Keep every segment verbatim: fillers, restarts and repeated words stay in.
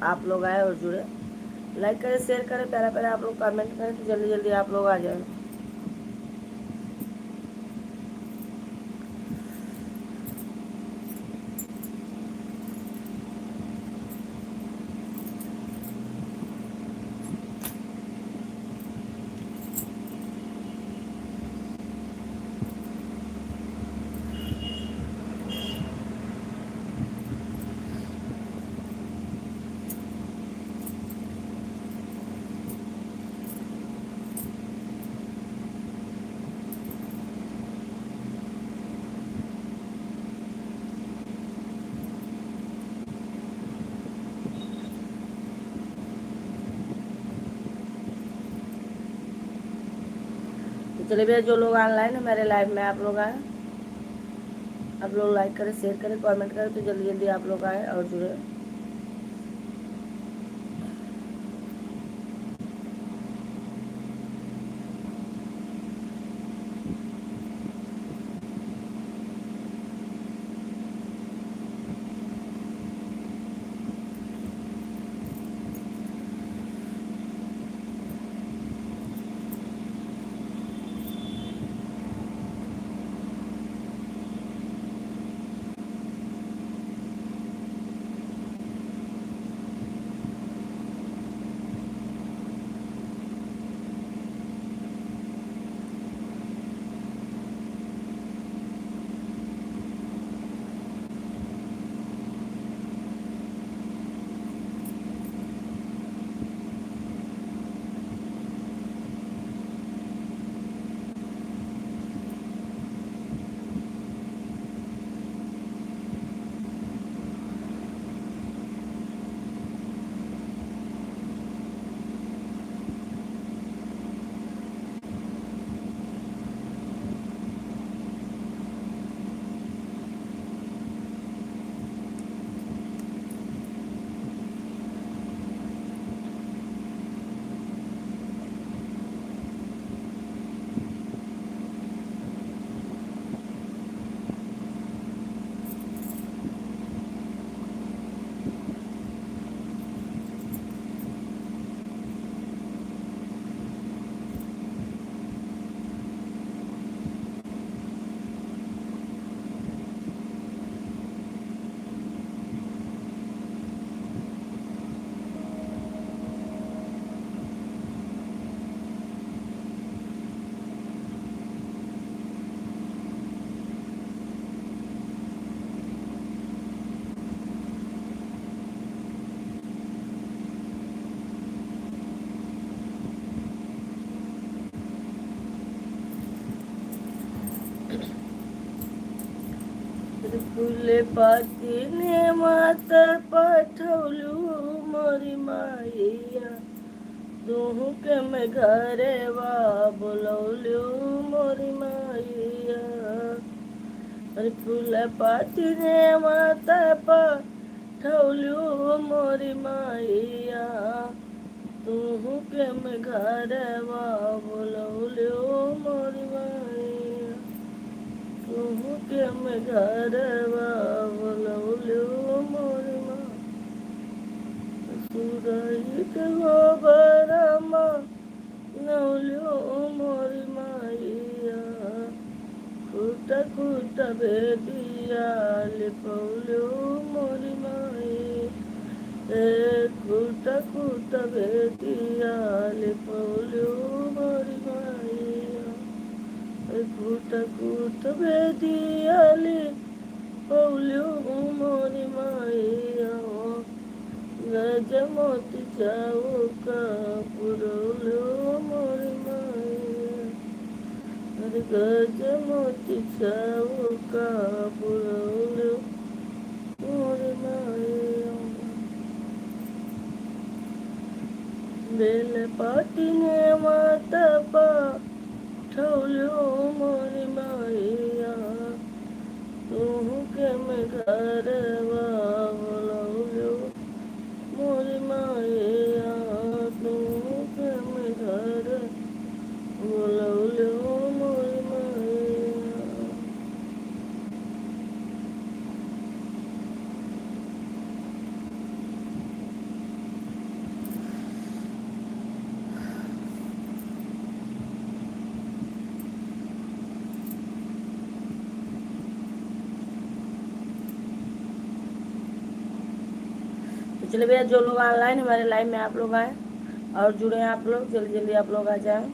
आप लोग आए और जुड़े। Like करें, share करें, प्यारा प्यारा आप लोग comment करें, तो जल्दी जल्दी आप लोग आ जाए। तो चलिए भैया, जो लोग online है मेरे live में, आप लोग आए, आप लोग like करें, share करें, comment करें, तो जल्दी जल्दी आप लोग आए और जुड़े। फूल पाती नेवत पठौलू मोरी माइया, तुहू के में घरवा बोलौलू मोरी माइया। अरे फूल पाती नेवत पठौलू मोरी माइया, तुहू के में घरवा बोलौलू मोरी माइया, तुहू के में घरवा बोलौलू मोरी माइया। सुरही के गोबरमा नौल्यो मोरी माइया, खुट खुट भेदिया लिपौल्यो मोरी माई। ए खुट खुट भेदिया लिपौल्यो मोरी माइया। ए खुट खुट भेदिया लिपौल्यो मोरी माइया। गज मोती चौका पुरौल्यो मोरी माइया। अरे गज मोती चौका पुरौल्यो मोरी माइया। बेल पाती नेवत पठौल्यो मोरी माइया, तुहू के में घरवा बोलौल्यो मोरी माइया, तुहू के में घर बोलौल्यो मोरी माइया। चलिए भैया, जो लोग online हमारे live में आप लोग आए और जुड़े हैं आप लोग, जल्दी जल्दी आप लोग आ जाएं।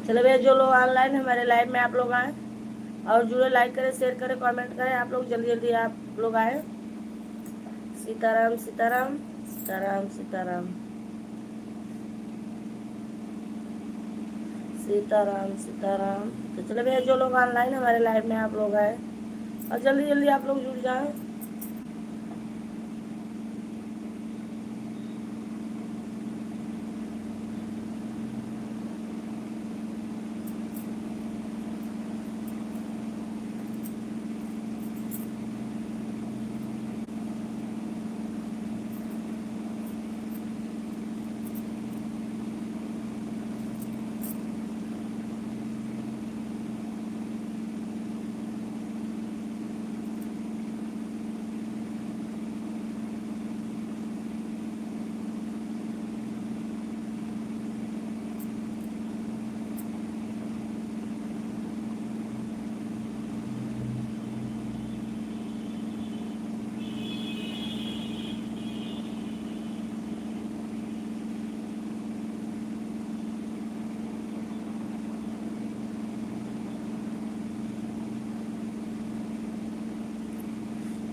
चलो भैया, जो लोग online हमारे live में आप लोग आए और जुड़े, like करें, share करें, comment करें, आप लोग जल्दी जल्दी आप लोग आए। सीताराम, सीताराम, सीताराम, सीताराम, सीताराम, सीताराम। तो चलो भैया, जो लोग online हमारे live में आप लोग आए और जल्दी जल्दी आप लोग जुड़ जाएं।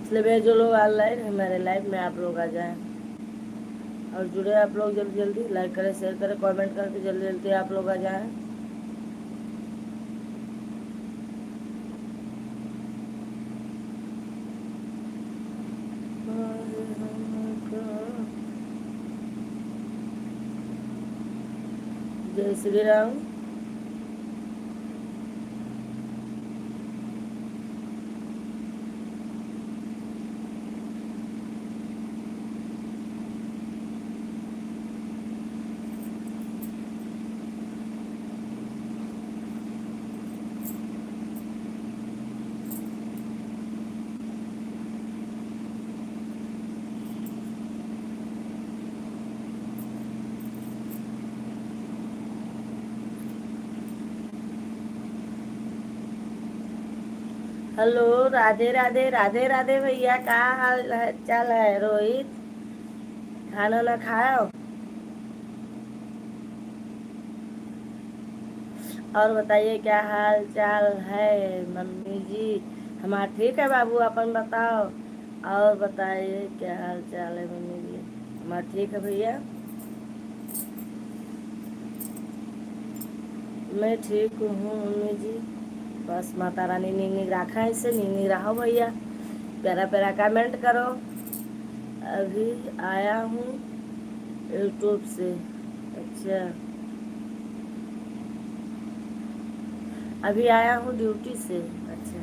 इसलिए भैया, जो लोग online हमारे live में आप लोग आ जाएं और जुड़े आप लोग जल्दी जल्दी, like करें, share करें, comment करके जल्दी जल्दी आप लोग आ जाएं। जय श्री राम। Hello, राधे राधे, राधे राधे भैया, का हाल है, चाल है रोहित? खाना ना खाओ? और बताइए, क्या हाल चाल है मम्मी जी? हमार ठीक है बाबू, अपन बताओ। और बताइए, क्या हाल चाल है मम्मी जी? हमार ठीक है भैया, मैं ठीक हूँ मम्मी जी। बस माता रानी नीक नीक राखा, ऐसे नीक नीक रहो भैया, प्यारा प्यारा comment करो। अभी आया हूँ YouTube से। अच्छा, अभी आया हूँ duty से। अच्छा,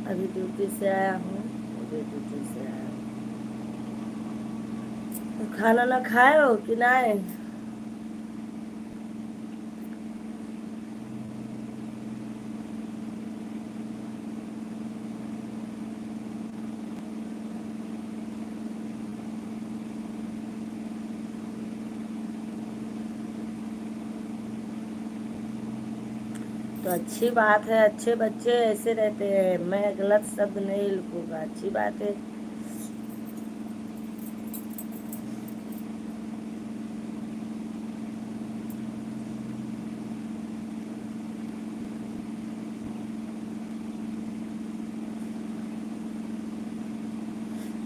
अभी duty से आया हूँ, अभी duty से आया हूँ। तो खाना ना खाए हो कि नहीं? तो अच्छी बात है, अच्छे बच्चे ऐसे रहते हैं। मैं गलत शब्द नहीं लिखूंगा, अच्छी बात है।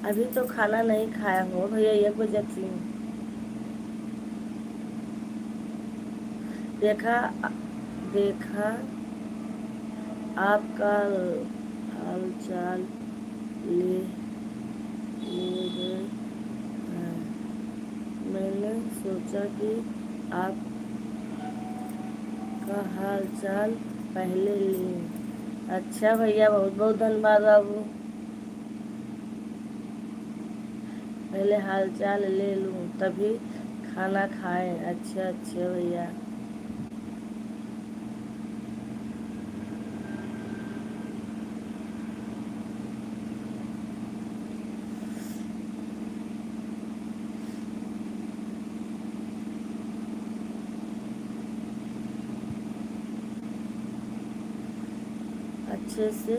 अभी तो खाना नहीं खाया हूँ भैया, एक बजे से। देखा, देखा आपका हाल चाल ले, ले गए हैं। मैंने सोचा कि आपका हाल चाल पहले लें। अच्छा भैया, बहुत बहुत धन्यवाद बाबू। पहले हाल चाल ले लूँ तभी खाना खाएं। अच्छा, अच्छा भैया। अच्छे से,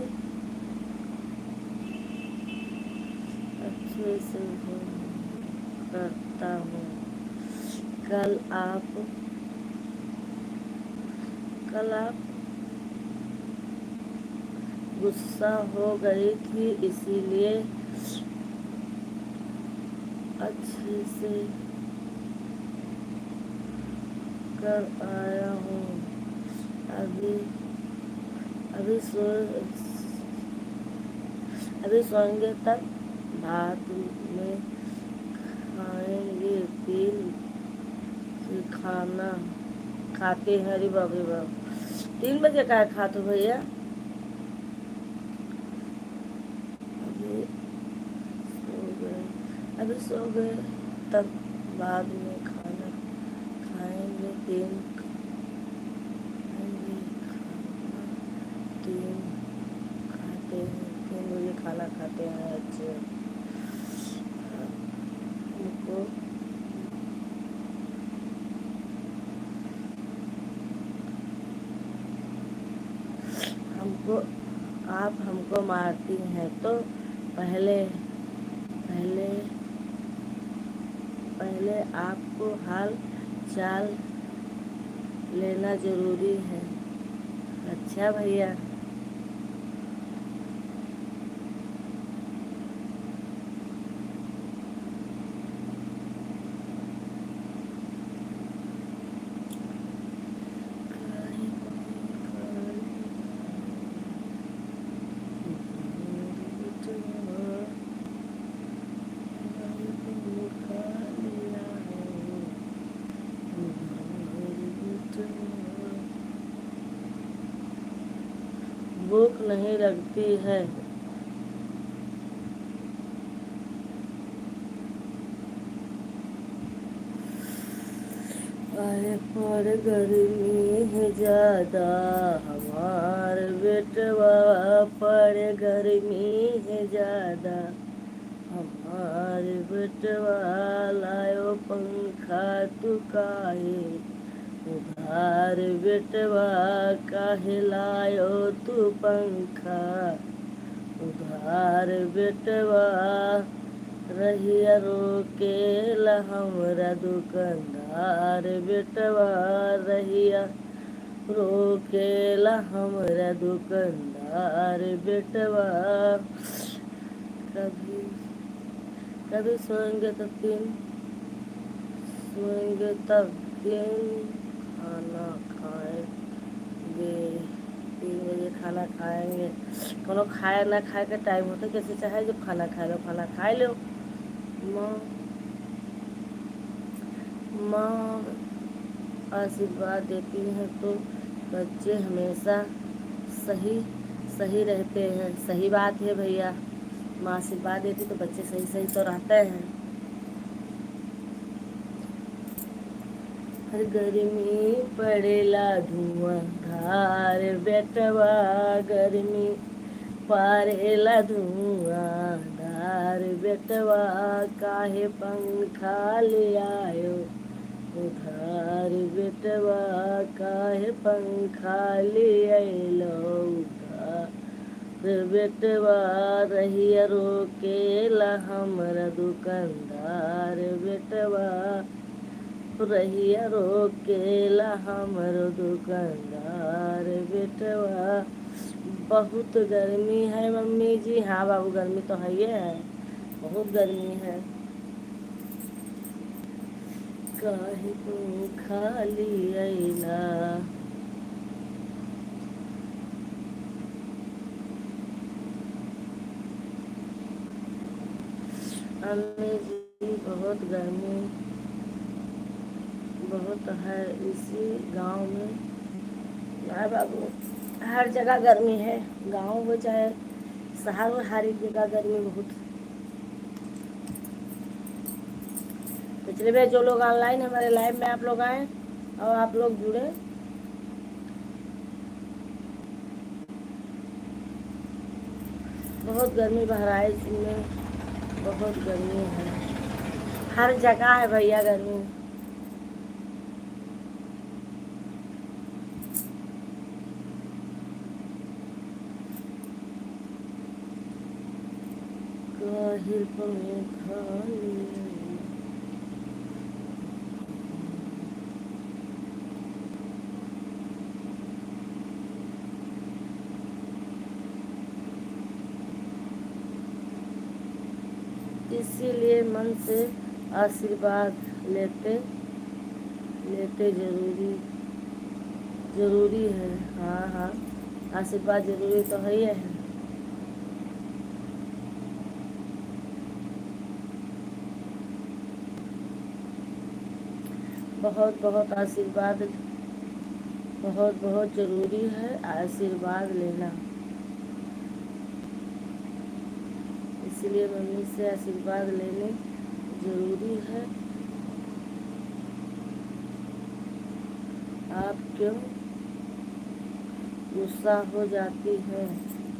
अच्छे से करता हूँ। कल आप, कल आप गुस्सा हो गई थी, इसीलिए अच्छे से कर आया हूँ। अभी, अभी सो, अभी सोएंगे तब बाद में खाएंगे। तीन खाना खाते हैं। अरे बाप रे बाप, तीन बजे का खात हो भैया? अभी सो गए, अभी सो गए, तब बाद में खाना खाएंगे। तीन खाएंगे खाना, तीन खाते हैं, तीन बजे खाना खाते हैं। अच्छे, हमको, हमको, आप हमको मारती हैं तो पहले, पहले, पहले आपको हाल चाल लेना जरूरी है। अच्छा भैया। भूख नहीं लगती है। अरे पर गर्मी है ज्यादा, हमार बेटवा, पर गर्मी है ज्यादा, हमार बेटवा, लायो पंखा तू काहे उधार बेटवा, काहे लायो तू पंखा उधार बेटवा, रहिया रोकेला हमरा दुकानदार बेटवा, रहिया रोकेला हमरा दुकानदार बेटवा। कभी, कभी सोएंगे तो तीन, सोएंगे तब तीन खाना खाएंगे, तीन बजे खाना खाएंगे। कोनो खाए ना खाए के टाइम होते, कैसे चाहे जब खाना खाए लो, खाना खाए लो। माँ, माँ आशीर्वाद देती हैं तो बच्चे हमेशा सही, सही रहते हैं। सही बात है भैया, माँ आशीर्वाद देती तो बच्चे सही, सही तो रहते हैं। हर गर्मी पड़ेला धुआंधार बेटवा, गर्मी पड़ेला धुआंधार बेटवा, काहे पंखा ले आयो उधार बेटवा, काहे पंखा ले अइलो उधार बेटवा, रहिया रोकेला हमरा दुकानदार बेटवा, रहिया रोकेला हमरो दुकानदार बेटवा। बहुत गर्मी है मम्मी जी। हाँ बाबू, गर्मी तो है ही है, बहुत गर्मी है। काहे पंखा ले अइला? अम्मी जी, बहुत गर्मी बहुत है इसी गांव में। ना बाबू, हर जगह गर्मी है, गांव हो चाहे शहर हो, हर एक जगह गर्मी बहुत। तो चलिए भैया, जो लोग online हमारे live में आप लोग आए और आप लोग जुड़े। बहुत गर्मी बहराइच में, बहुत गर्मी है, हर जगह है भैया गर्मी। काहे पंखा ले इसीलिए मन से आशीर्वाद लेते, लेते जरूरी, जरूरी है। हाँ, हाँ, आशीर्वाद जरूरी तो है ही है। बहुत, बहुत आशीर्वाद, बहुत, बहुत जरूरी है आशीर्वाद लेना। इसलिए मम्मी से आशीर्वाद लेने जरूरी है। आप क्यों गुस्सा हो जाती हैं?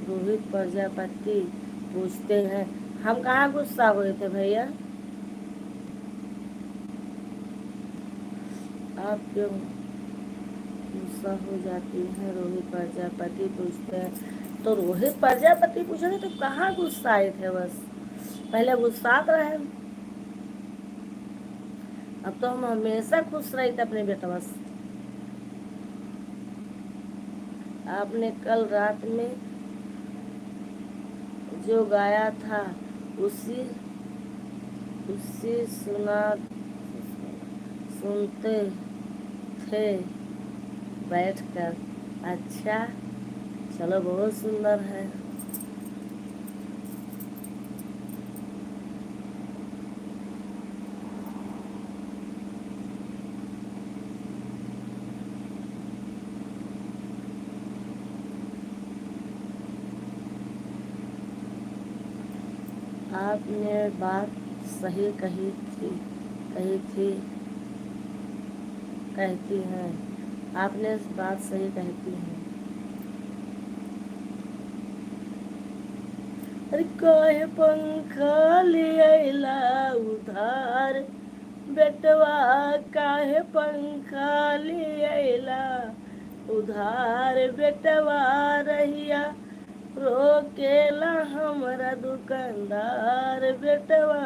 रोहित प्रजापति पूछते हैं। हम कहाँ गुस्सा हुए थे भैया? आप क्यों गुस्सा हो जाती हैं? रोहित प्रजापति पूछते हैं। तो रोहित प्रजापति पूछे थे तो कहाँ गुस्सा आए थे? बस पहले गुस्सात रहे, अब तो हम हमेशा खुश रहित अपने बेटवा से। आपने कल रात में जो गाया था उसी, उसी सुना, सुनते थे बैठकर। अच्छा, चलो, बहुत सुंदर है। आपने बात सही कही थी, कही थी, कहती हैं। आपने बात सही कहती हैं। अरे काहे पंखा ले अइला उधार बेटवा, काहे पंखा ले अइला उधार बेटवा, रहिया रोकेला हमरा दुकानदार बेटवा,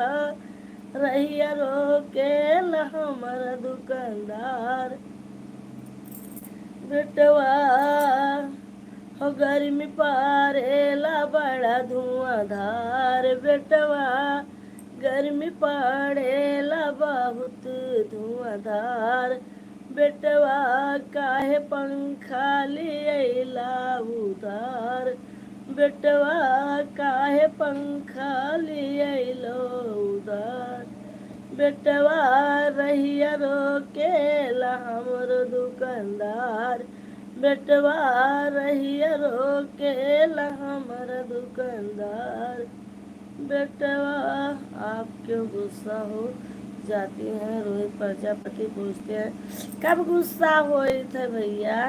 रहिया रोकेला हमरा दुकानदार बेटवा। हो गर्मी पड़ेला बड़ा धुआंधार बेटवा, गर्मी पड़ेला बहुत धुआंधार बेटवा, काहे पंखा ले अइला उधार बेटवा, काहे पंखा ले अइलो उधार बेटवा, रहिया रोकेला हमरो दुकानदार बेटवा, रहिया रोकेला हमरो दुकानदार बेटवा। आप क्यों गुस्सा हो जाती हैं? रोहित प्रजापति पूछते हैं, कब गुस्सा होइत है भैया?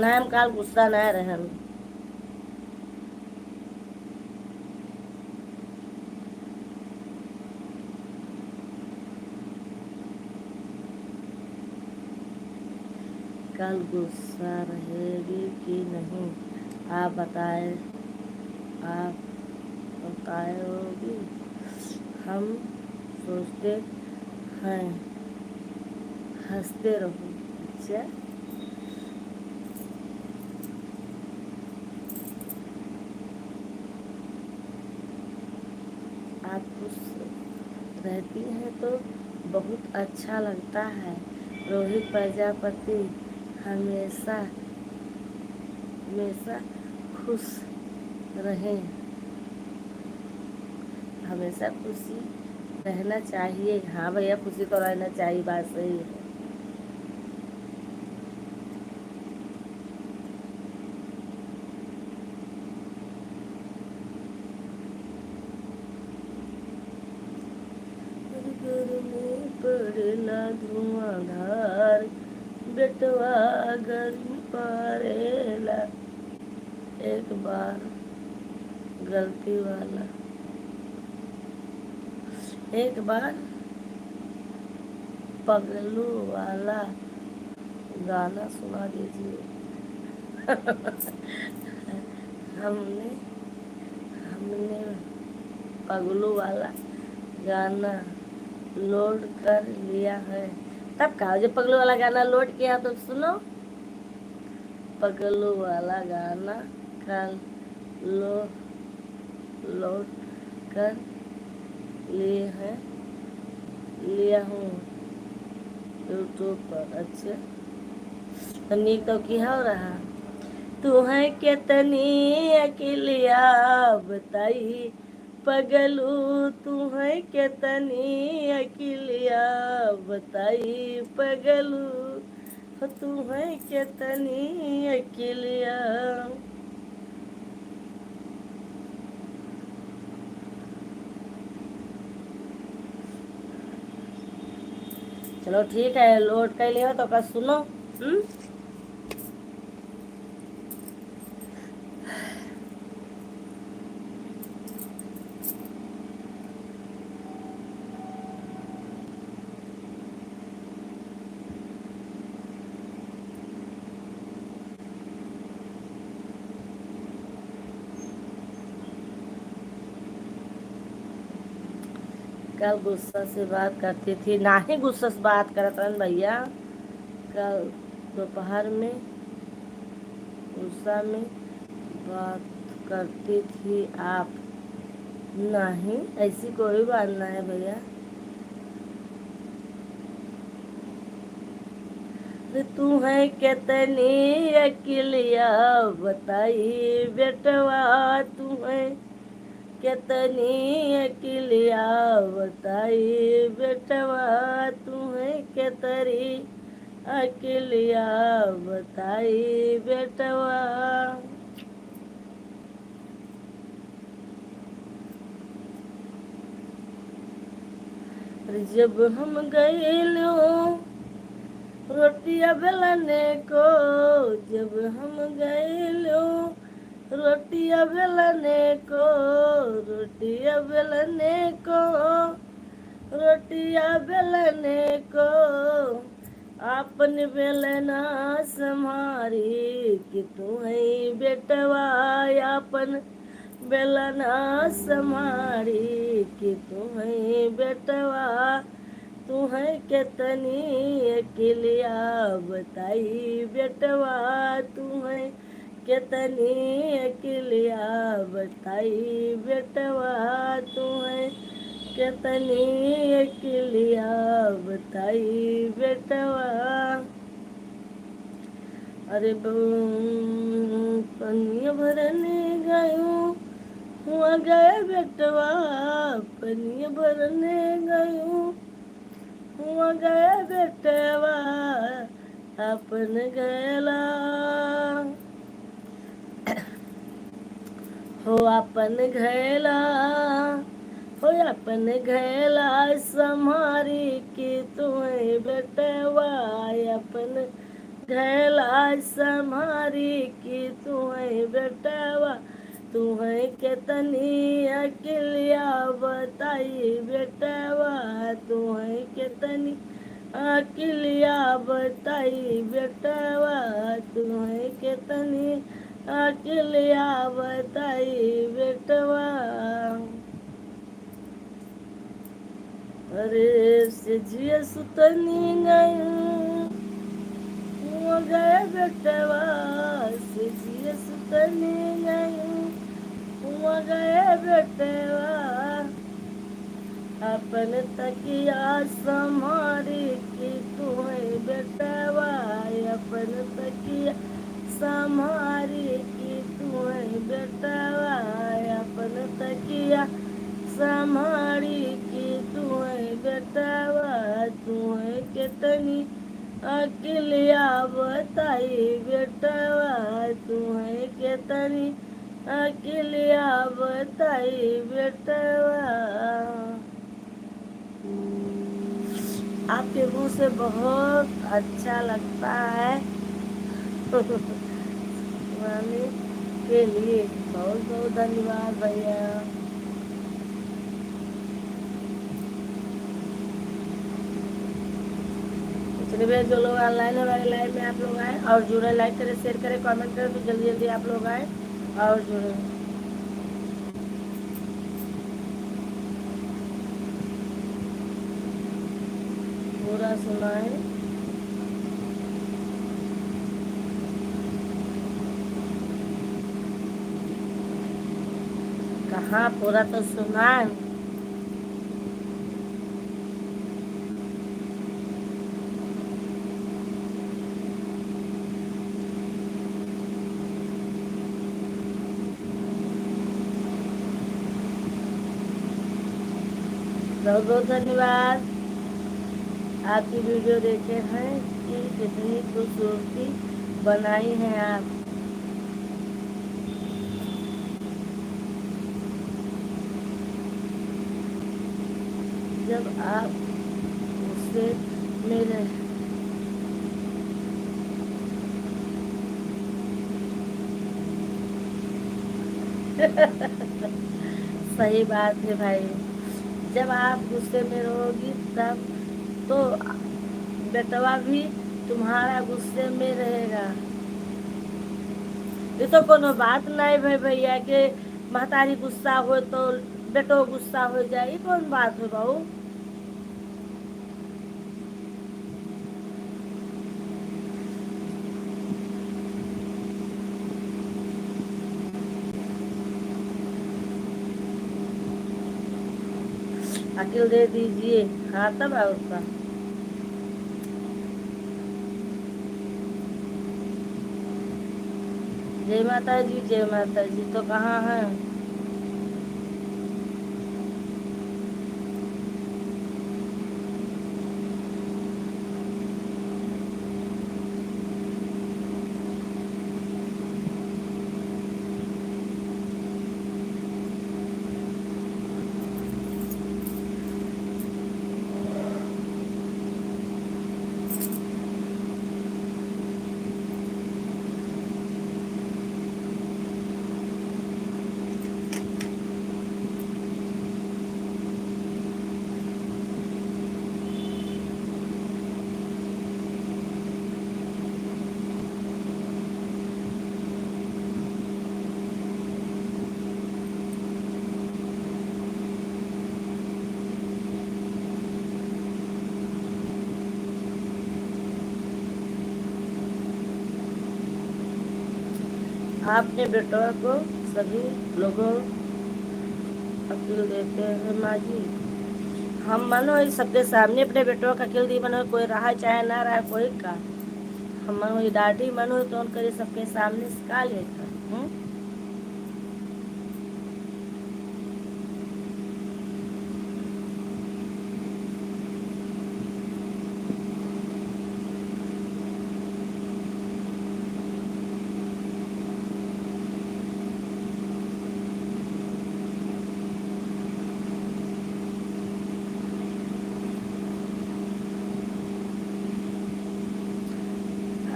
ना, हम काल गुस्सा ना रहन। कल गुस्सा रहेगी कि नहीं, आप बताए, आप बताओगी। हम सोचते हैं, हंसते रहो। अच्छा, आप खुश रहती हैं तो बहुत अच्छा लगता है। रोहित प्रजापति हमेशा, हमेशा खुश रहें, हमेशा खुशी रहना चाहिए। हाँ भैया, खुशी तो रहना चाहिए, बात सही है। घर में पड़ेला धुआंधार, बेटवा गर्मी पड़ेला। एक बार गलती वाला, एक बार पगलू वाला गाना सुना दीजिए। हमने, हमने पगलू वाला गाना लोड कर लिया है। तब का, जब पगलू वाला गाना लोड किया तो सुनो। पगलू वाला गाना का लो, लोड कर लिए हैं, लिया हूँ YouTube पर। अच्छा, तो नीक तो की हो रहा? तू है केतनी अकिलिया बताई पगलू, तू है केतनी अकिलिया बताई पगलू, हो तू है केतनी अकिलिया। चलो ठीक है, लोड कर लियो तो का सुनो। हम्म। कल गुस्सा से बात करती थी, नाही गुस्सा से बात करत रहन भैया। कल दोपहर में गुस्सा में बात करती थी आप। नहीं, ऐसी कोई बात ना है भैया। रे तू है केतनी अकिलिया बताई बेटवा, तू है केतनी अकिलिया बताई बेटवा, तू है केतरी अकिलिया बताई बेटवा। अरे जब हम गइलो रोटिया बेलने को, जब हम गइलो रोटिया बेलने को, रोटिया बेलने को, रोटिया बेलने को, आपन बेलना सम्हारी कि तू है बेटवा, आपन बेलना सम्हारी कि तू है बेटवा, तू है केतनी अकिलिया बताई बेटवा, तू है केतनी अकिलिया बताई बेटवा, तू है केतनी अकिलिया बताई बेटवा। अरे बो-, पनिया भरने गयो, हुआ गए बेटवा, पनिया भरने गयो, हुआ गए बेटवा, अपन गैला, हो अपन गैला, हो अपन गैला सम्हारी कि तू है बेटवा, अपन झेला संभारी कि तुहैं बेटवा, तुहैं केतनी अकिलिया बताई बेटवा, तुहैं केतनी अकिलिया बताई बेटवा, तुहैं केतनी अकिलिया बताई बेटवा। अरे से जिया सुतनी गई, हुआ गए बेटवा, से जिया सुतनी गई, हुआ गए बेटवा। अपन तकिया संभारी कि तुहैं बेटवा, अपन तकिया संभारी कि तुहैं बेटवा, अपन तकिया संभारी कि तुहैं बेटवा, तुहैं केतनी अकिलिया बताई बेटवा, तुहैं केतनी अकिलिया बताई बेटवा। आपके मुँह से बहुत अच्छा लगता है। सुनाने के लिए बहुत बहुत धन्यवाद भैया। इतने भी जो लोग online है हमारे live में आप लोग आए और जुड़े, like करें, share करें, comment करें, तो जल्दी जल्दी आप लोग आए और जुड़े। पूरा सुनाए। कहाँ पूरा तो सुनाए। बहुत बहुत धन्यवाद। आपकी video देखे हैं कि कितनी खूबसूरती बनाई हैं आप। जब आप गुस्से में रह-, सही बात है भाई, जब आप गुस्से में रहोगी तब तो बेटवा भी तुम्हारा गुस्से में रहेगा। ये तो कोनो बात नहीं भाई, भैया के महतारी गुस्सा हो तो बेटो गुस्सा हो जाए, ये कौन बात है बाबू? अकिल दे दीजिए। हाँ, तब और का। जय माता जी, जय माता जी। तो कहाँ है? आपने बेटवा को सभी लोगों अकिल देते हैं माँ जी। हम मनो ई सबके सामने अपने बेटवा का अकिल दी, मनो कोई रहा चाहे ना रहा, कोई का। हम मनो ई डांटी मनो तो उनके सबके सामने सिखा लेता। हम्म?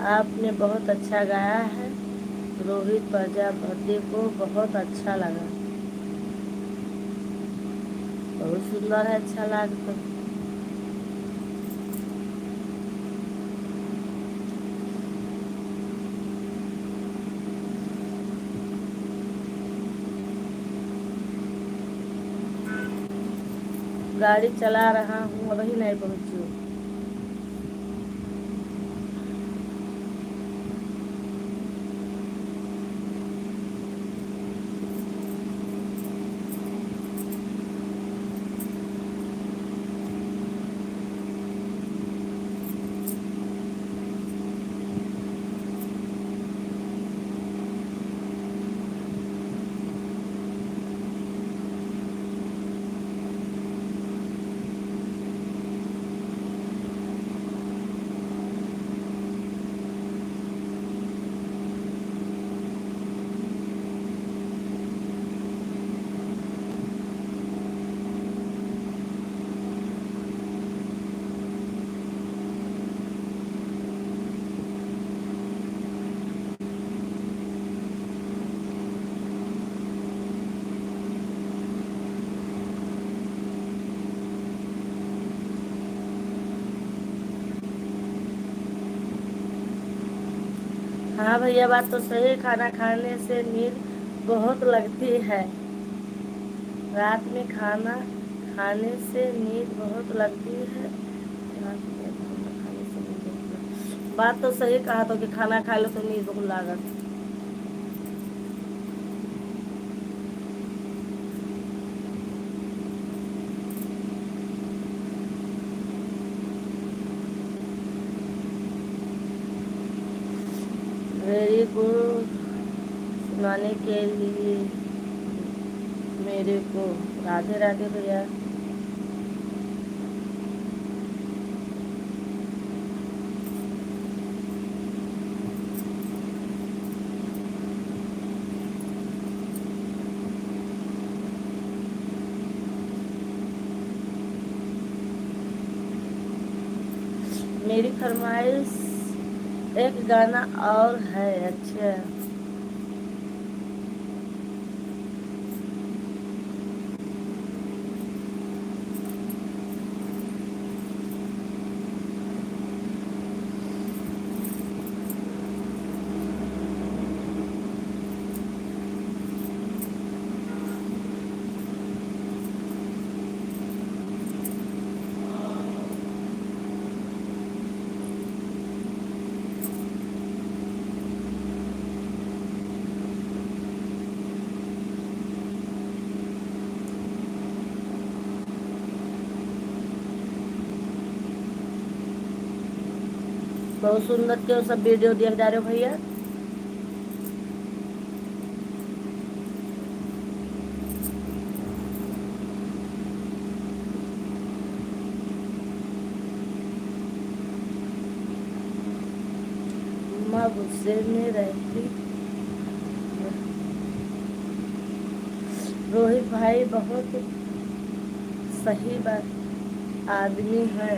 आपने बहुत अच्छा गाया है रोहित प्रजापति को, बहुत अच्छा लगा। बहुत सुंदर है, अच्छा लागत। गाड़ी चला रहा हूँ, अभी नहीं पहुँचू। हाँ भैया, बात तो सही, खाना खाने से नींद बहुत लगती है। रात में खाना खाने से नींद बहुत लगती है। रात में खाना खाने से नींद बहुत लगती है। बात तो सही कहा तो कि खाना खा लो तो नींद बहुत लागत। Very good सुनाने के लिए मेरे को। राधे राधे भैया। मेरी फरमाइश एक गाना और है। अच्छा। बहुत सुंदर क्यों सब वीडियो देख जा रहे हो भैया। माँ गुस्से में रहती। रोहित भाई बहुत सही बात आदमी है।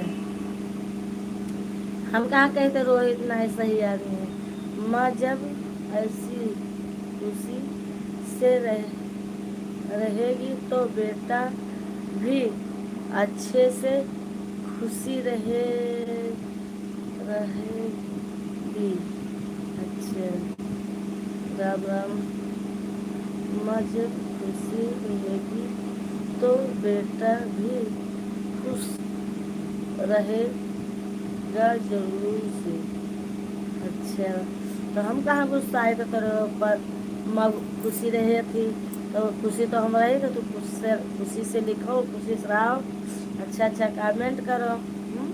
हम कहाँ कहते रोहित नहीं सही आदमी है। माँ जब ऐसी खुशी से रह, रहेगी तो बेटा भी अच्छे से खुशी रहे, रहेगी। अच्छा, राम राम। माँ जब खुशी रहेगी तो बेटा भी खुश रहेगा जरूर से। अच्छा, तो हम कहाँ गुस्साए तो तोरे ऊपर, माँ खुशी रहे थी, तो खुशी तो हम रहे, तो तू खुश से, खुशी से लिखो, खुशी से रहो, अच्छा अच्छा कमेंट करो। हम्म?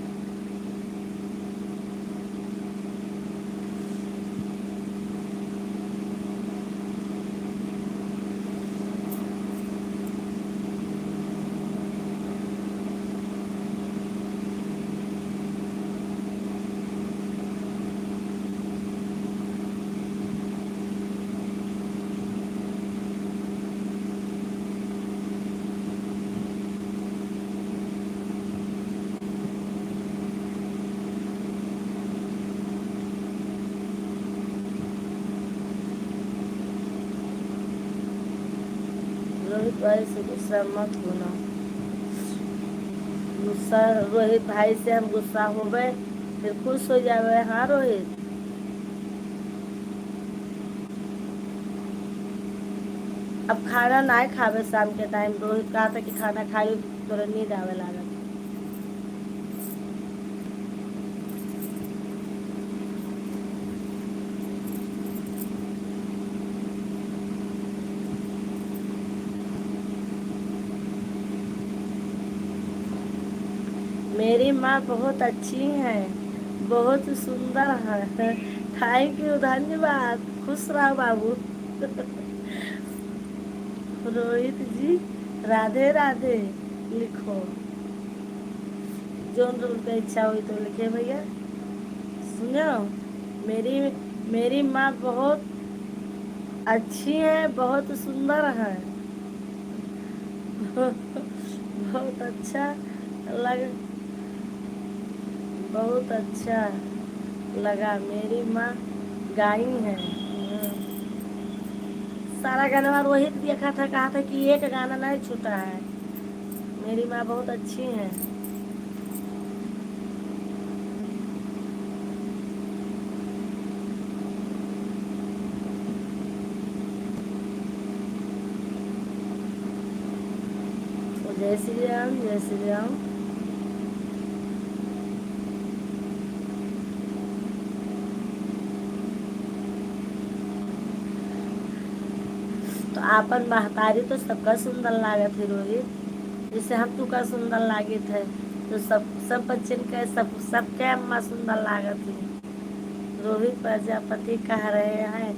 रोहित भाई से गुस्सा मत होना। गुस्सा, रोहित भाई से हम गुस्सा होबे, फिर खुश हो जावे। हाँ रोहित, अब खाना नाय खावे शाम के टाइम। रोहित कहा था कि खाना खाई, तोरा नींद आवे लागत। मेरी माँ बहुत अच्छी हैं, बहुत सुंदर हैं। Thank you, धन्यवाद, खुश रहो बाबू। रोहित जी, राधे राधे लिखो। जौन रोहित का इच्छा होई तो लिखे भैया। सुनो, मेरी, मेरी माँ बहुत अच्छी है, बहुत सुंदर है। बहुत अच्छा लग, बहुत अच्छा लगा। मेरी माँ गाई है। हम्म। सारा गाना रोहित देखा था, कहा था कि एक गाना नहीं छूटा है। मेरी माँ बहुत अच्छी हैं। तो जय श्री राम, जय श्री राम। तो आपन महतारी तो सबका सुंदर लागत है रोहित, जैसे हम तू का सुंदर लागित है, तो सब, सब बच्चन के, सब, सबके अम्मा सुंदर लागत है। रोहित प्रजापति कह रहे हैं,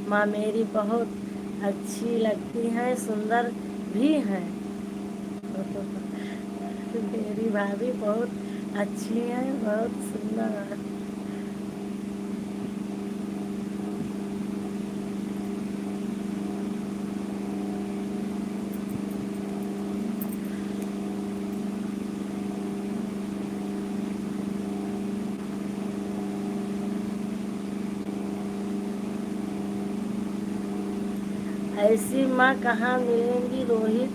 माँ मेरी बहुत अच्छी लगती हैं, सुंदर भी हैं। मेरी भाभी बहुत अच्छी हैं, बहुत सुंदर हैं। ऐसी माँ कहाँ मिलेंगी रोहित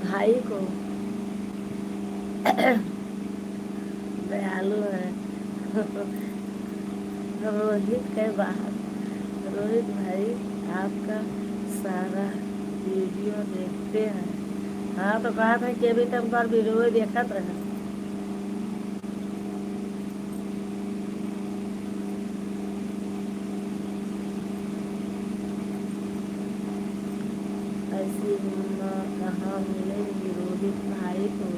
भाई को। दयालु है। रोहित के बाहर, रोहित भाई आपका सारा वीडियो देखते हैं। हाँ, तो कहा था कि अभी तक बार वीडियो देखत रहे। ऐसी माँ कहाँ मिलेंगी रोहित भाई को।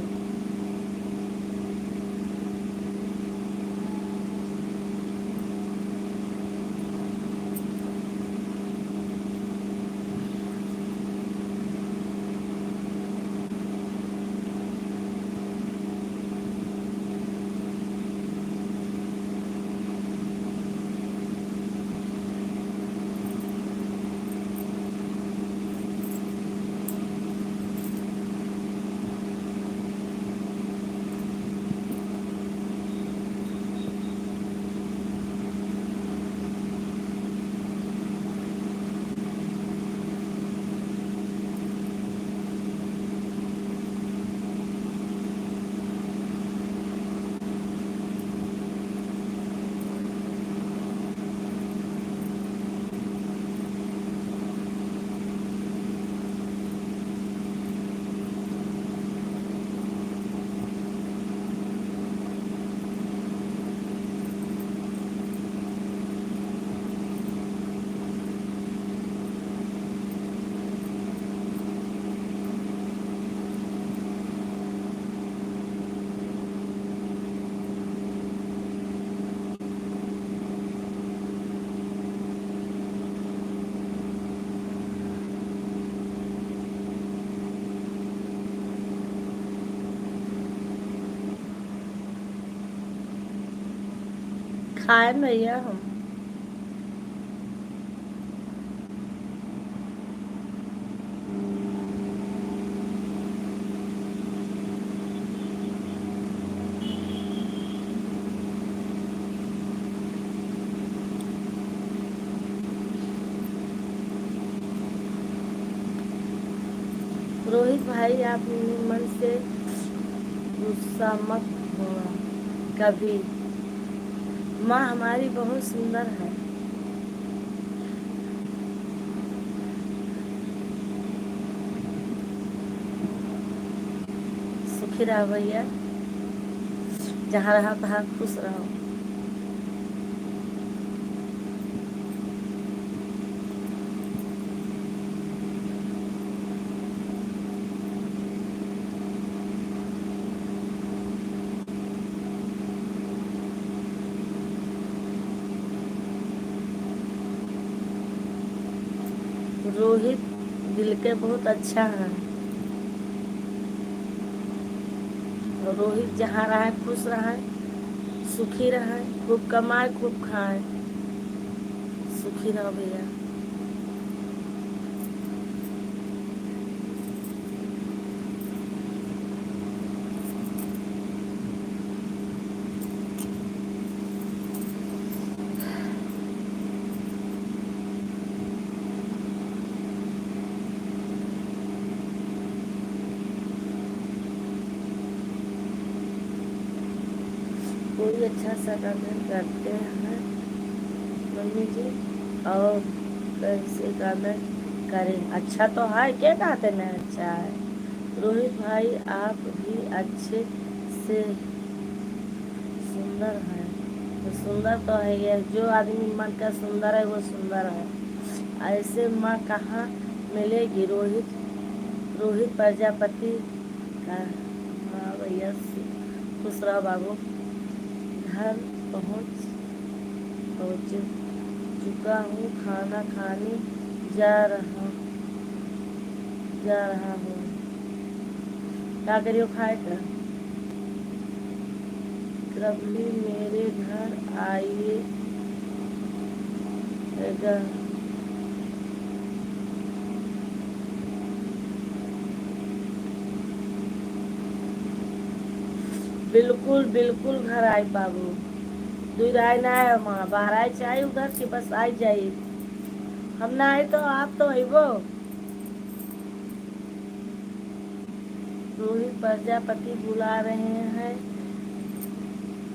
खाए भैया हम। रोहित भाई, आप मन से गुस्सा मत होना कभी। माँ हमारी बहुत सुंदर है। सुखी रहो भैया, जहाँ रहो तहाँ खुश रहो। रोहित दिल के बहुत अच्छा है। रोहित जहाँ रहे खुश रहे, सुखी रहे, खूब कमाए, खूब खाए, सुखी रहो भैया। कोई अच्छा सा कमेंट करते हैं मम्मी जी, और कैसे कमेंट करें? अच्छा तो है, क्या कहते नहीं अच्छा है? रोहित भाई, आप भी अच्छे से सुंदर है। तो सुंदर तो है ये, जो आदमी मन का सुंदर है वो सुंदर है। ऐसे माँ कहाँ मिलेगी? रोहित, रोहित प्रजापति का। हाँ भैया, सु-, खुश रहो बाबू। घर पहुँच, पहुँच चुका हूँ, खाना खाने जा रहा, जा रहा हूँ। का करियो खाए का? कभी मेरे घर आइएगा। बिल्कुल, बिल्कुल घर आए बाबू। दूर आए ना है, वहाँ बाहर आए चाहे उधर से बस आए जाए। हम ना आए तो आप तो अइबो। रोहित प्रजापति बुला रहे हैं,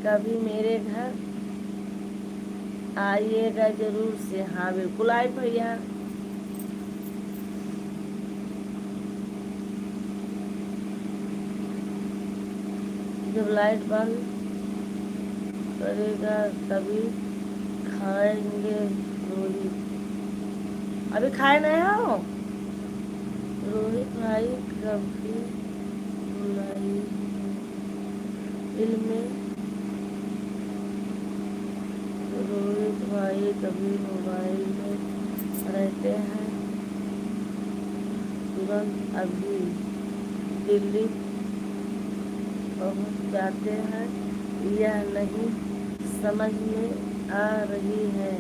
कभी मेरे घर आइएगा जरूर से। हाँ, बिल्कुल आए भैया। जब लाइट बंद करेगा तभी खाएंगे रोहित। अभी खाए नहीं हो? रोहित भाई कभी बुलाई फिल्म में। रोहित भाई कभी मोबाइल में रहते हैं, तुरंत अभी दिल्ली पहुंच जाते हैं। यह नहीं समझ में आ रही है।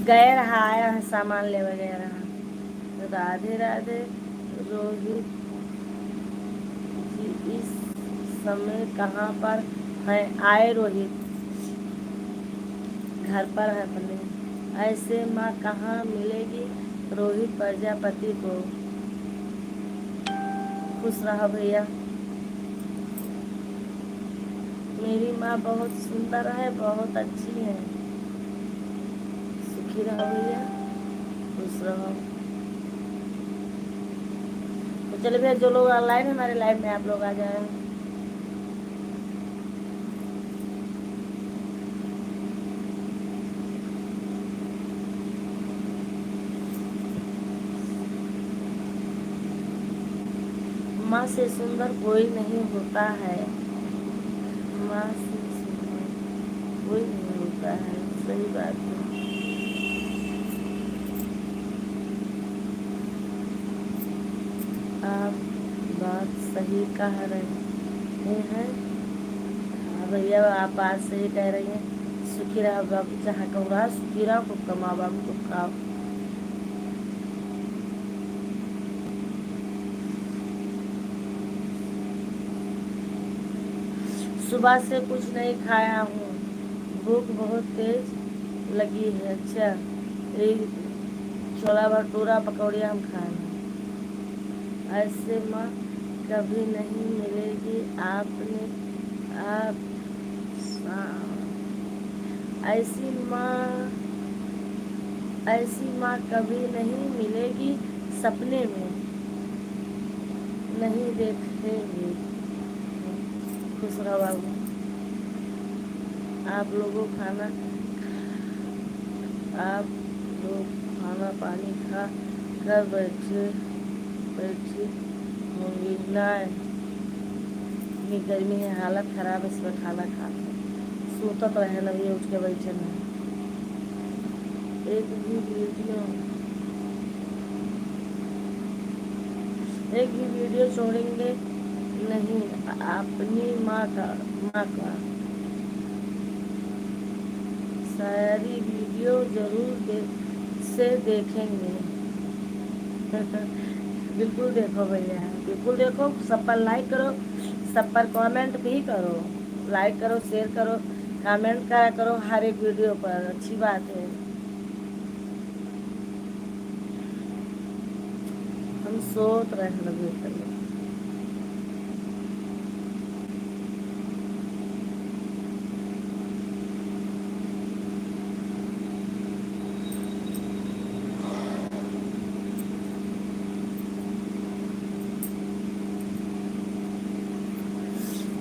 गए रहा, आया है, सामान लेवे गए रहा। राधे राधे। रोहित जी इस समय कहाँ पर हैं? आए रोहित, घर पर है अपने। ऐसे माँ कहाँ मिलेगी रोहित प्रजापति को? खुश रहो भैया। मेरी माँ बहुत सुंदर है, बहुत अच्छी है। सुखी रहो भैया, खुश रहो। तो चलिए भैया, जो लोग ऑनलाइन है हमारे लाइव में, आप लोग आ जाए। माँ से सुंदर कोई नहीं होता है, माँ से सुंदर कोई नहीं होता है। सही बात है, आप बात सही कह रहे हैं। हाँ भैया, आप बात सही कह रही हैं। सुखी रहा बाबू, जहाँ कहूँ रहा, सुखी रहा, खूब कमाओ बाबू, खूब खाओ। सुबह से कुछ नहीं खाया हूँ, भूख बहुत तेज लगी है। अच्छा, यही छोला भटूरा पकौड़िया हम खाए हैं। ऐसे माँ कभी नहीं मिलेगी आपने, आप, ऐसी माँ, ऐसी माँ कभी नहीं मिलेगी, सपने में नहीं देखेंगे। खुश रहो बाबू। आप लोगों खाना, आप लोग खाना पानी खा कर बैठे, बैठी होंगी ना? इतनी गर्मी है, हालत खराब है, इसमें खाना खाते हैं। सूतत रहे न, अभी उठ के बैठे न। एक भी वीडियो, एक भी वीडियो छोड़ेंगे नहीं अपनी माँ का, माँ का। सारी वीडियो जरूर दे, से देखेंगे। बिल्कुल देखो भैया, बिल्कुल देखो, सब पर लाइक करो, सब पर कमेंट भी करो, लाइक करो, शेयर करो, कमेंट करा करो हर एक वीडियो पर, अच्छी बात है। हम सोत रहे हैं भीतर में।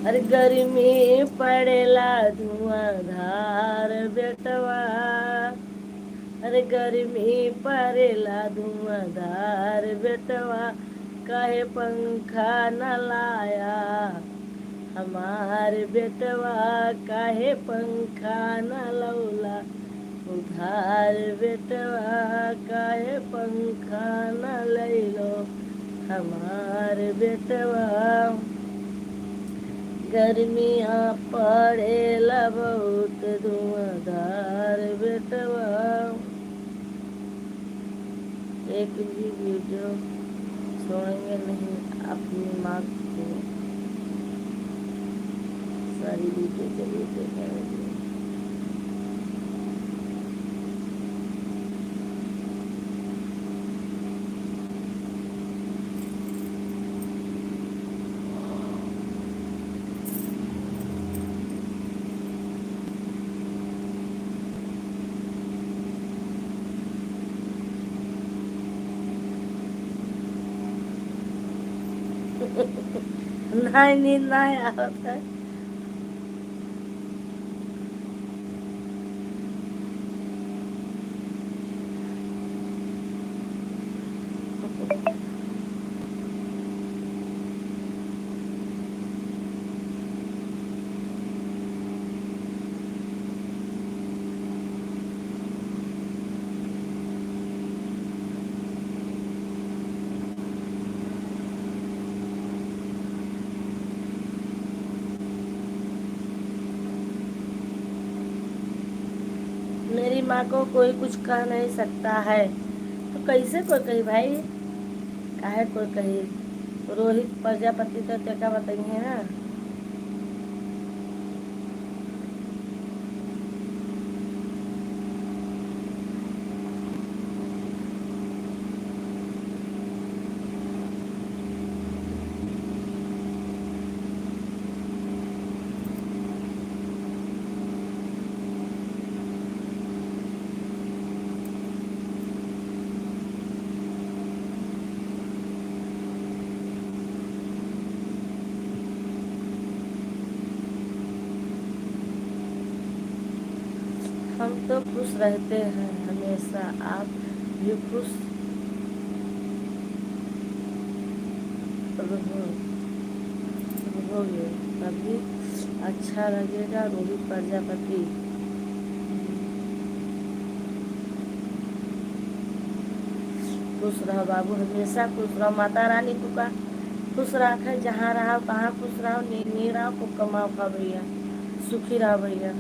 अरे गर्मी पड़ेला धुआंधार बेटवा, अरे गर्मी पड़ेला धुआंधार बेटवा, काहे पंखा न लाया हमार बेटवा, काहे पंखा न लौला उधार बेटवा, काहे पंखा न लैलो हमार बेटवा। गर्मिया पड़ेला बहुत धुआंधार बेटवा। एक भी वीडियो छोड़ेंगे नहीं अपनी माँ को। सारी वीडियो जरूर देखेंगे। नहीं, नींद नहीं आवत है। मेरी माँ को कोई कुछ कह नहीं सकता है, तो कैसे कोई कही भाई? काहे कोई कही? रोहित प्रजापति तो तेका बताइए ना। हम तो खुश रहते हैं हमेशा, आप भी खुश रहो, रहोगे तभी अच्छा लगेगा। रोहित प्रजापति, खुश रहो बाबू, हमेशा खुश रहो। माता रानी तुका खुश रखे, जहाँ रहो तहाँ खुश रहो, नीक नीक रहो, खूब कमाओ खाओ भैया, सुखी रहो भैया।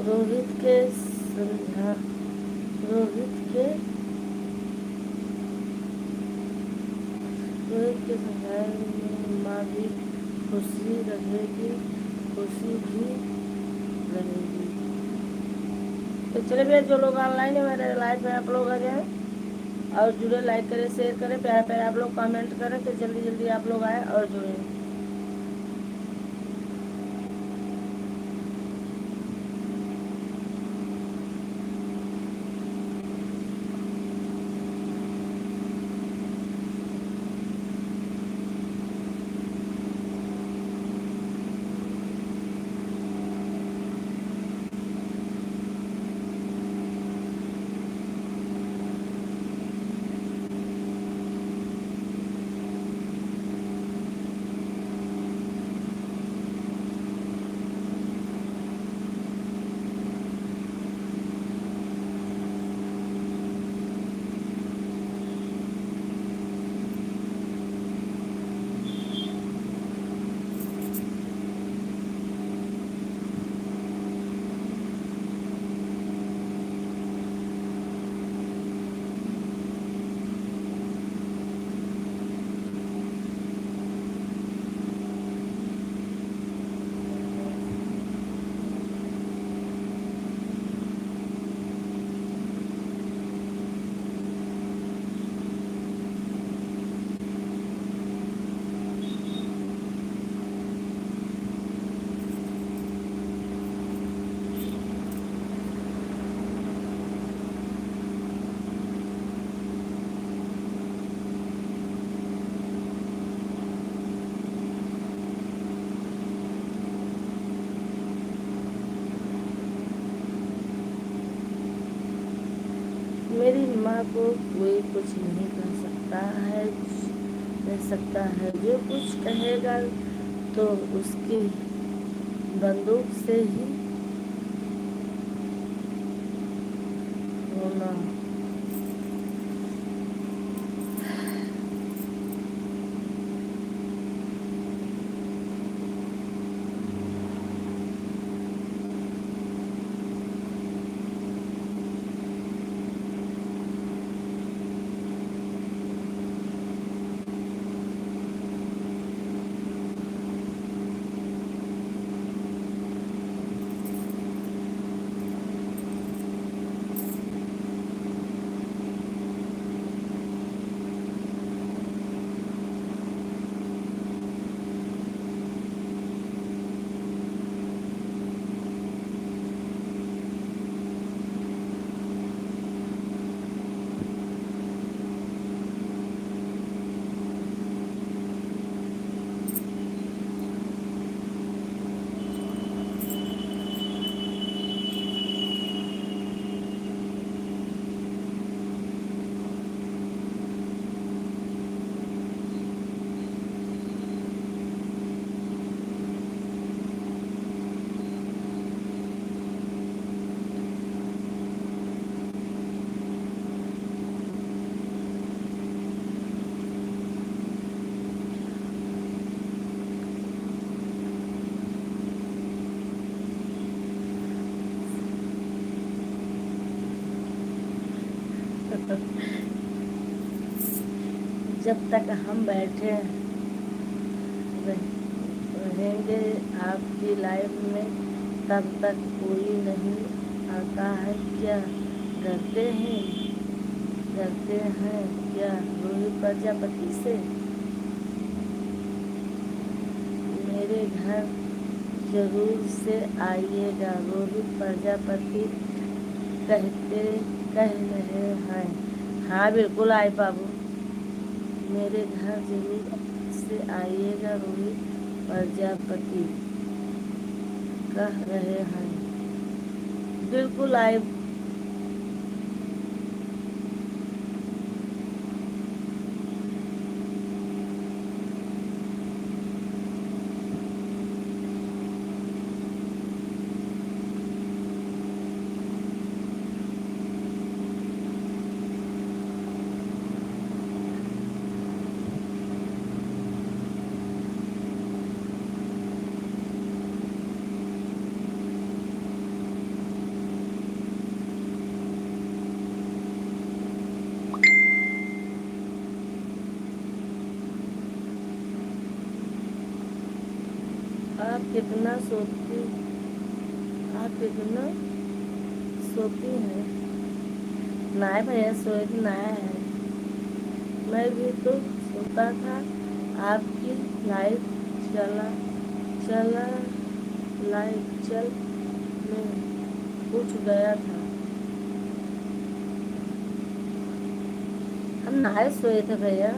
रोहित के समझा, रोहित के, रोहित के समझाए में माँ भी खुशी रहेगी, खुशी भी रहेगी। तो चलिए भैया, जो लोग online है, मेरे live में आप लोग आ जाएं और जुड़े, like करें, share करें, प्यारा प्यारा आप लोग comment करें, तो जल्दी जल्दी आप लोग आए और जुड़े। मेरी माँ को कोई कुछ नहीं कह सकता है, कह सकता है। जो कुछ कहेगा तो उसकी बंदूक से ही होना। जब तक हम बैठे रह-, रहेंगे आपकी live में, तब तक कोई नहीं आता है क्या? डरते हैं, डरते हैं क्या रोहित प्रजापति से? मेरे घर जरूर से आइएगा, रोहित प्रजापति कहते, कह रहे हैं। हाँ, बिल्कुल आए बाबू, मेरे घर जरूर से आइएगा, रोहित प्रजापति कह रहे हैं। बिल्कुल आए। कितना सोती, आप कितना सोती हैं? नाय भैया, सोए तो नाय है। मैं भी तो सोता था, आपकी लाइट चला, चला, लाइट चल में उठ गया था। हम नाय सोए थे भैया।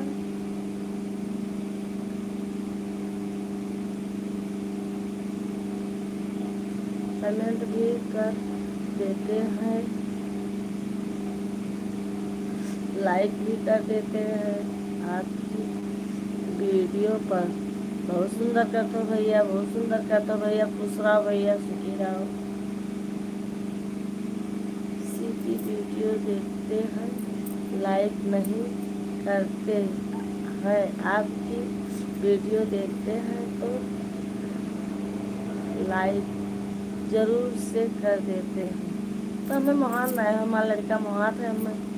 कमेंट भी कर देते हैं, लाइक भी कर देते हैं आपकी वीडियो पर। बहुत सुंदर करते हो भैया, बहुत सुंदर करते हो भैया, खुश रहो भैया, सुखी रहो। किसी की वीडियो देखते हैं, लाइक नहीं करते हैं, आपकी वीडियो देखते हैं तो लाइक जरूर से कर देते हैं। तो हमें मोहात ना है, हमारा लड़का मोहात है हमें।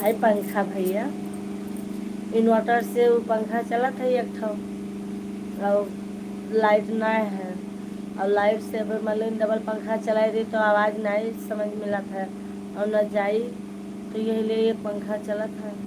हाय पंखा भैया, इन्वर्टर से वो पंखा चलत है एक ठो, और लाइट ना है, और लाइट से अगर मान लो डबल पंखा चलाए दे तो आवाज़ नहीं समझ मिलत है, और न जाई, तो यही लिए ये पंखा चलत है।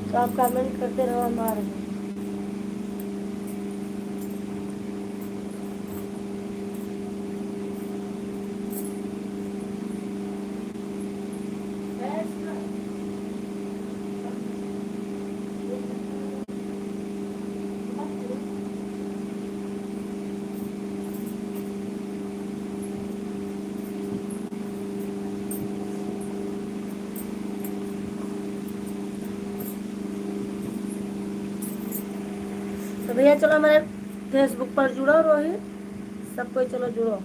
तो आप कमेंट करते रहो हमारे। तो भैया चलो हमारे Facebook पर जुड़ो रोहित, सब कोई चलो जुड़ो।